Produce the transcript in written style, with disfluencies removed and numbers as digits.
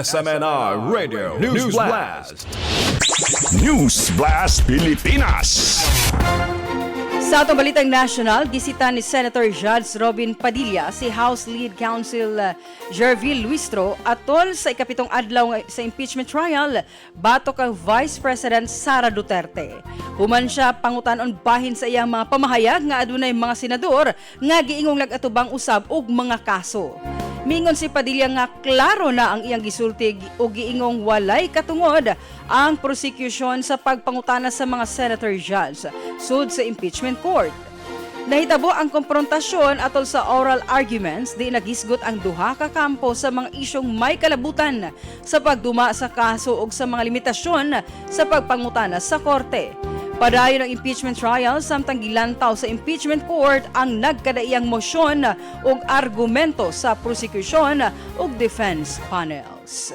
SMNI Radio News Blast. News Blast Pilipinas. Sa atong balitang national, gisita ni Senator Judge Robin Padilla si House Lead Counsel Gerville Luistro atol sa 7 adlaw sa impeachment trial batok ang Vice President Sara Duterte. Human siya pangutanon bahin sa iyang mga pamahayag nga adunay mga senador nga giingong nag-atubang usab og mga kaso. Mingon si Padilla nga klaro na ang iyang gisulti og giingong walay katungod ang prosecution sa pagpangutana sa mga senator judge sud sa impeachment court. Nahitabo ang komprontasyon atol sa oral arguments di nagisgot ang duha ka kampo sa mga isyong may kalabutan sa pagduma sa kaso ug sa mga limitasyon sa pagpangutana sa korte. Padayon ang impeachment trial samtang gilantaw sa impeachment court ang nagkadaiyang mosyon ug argumento sa prosecution ug defense panels.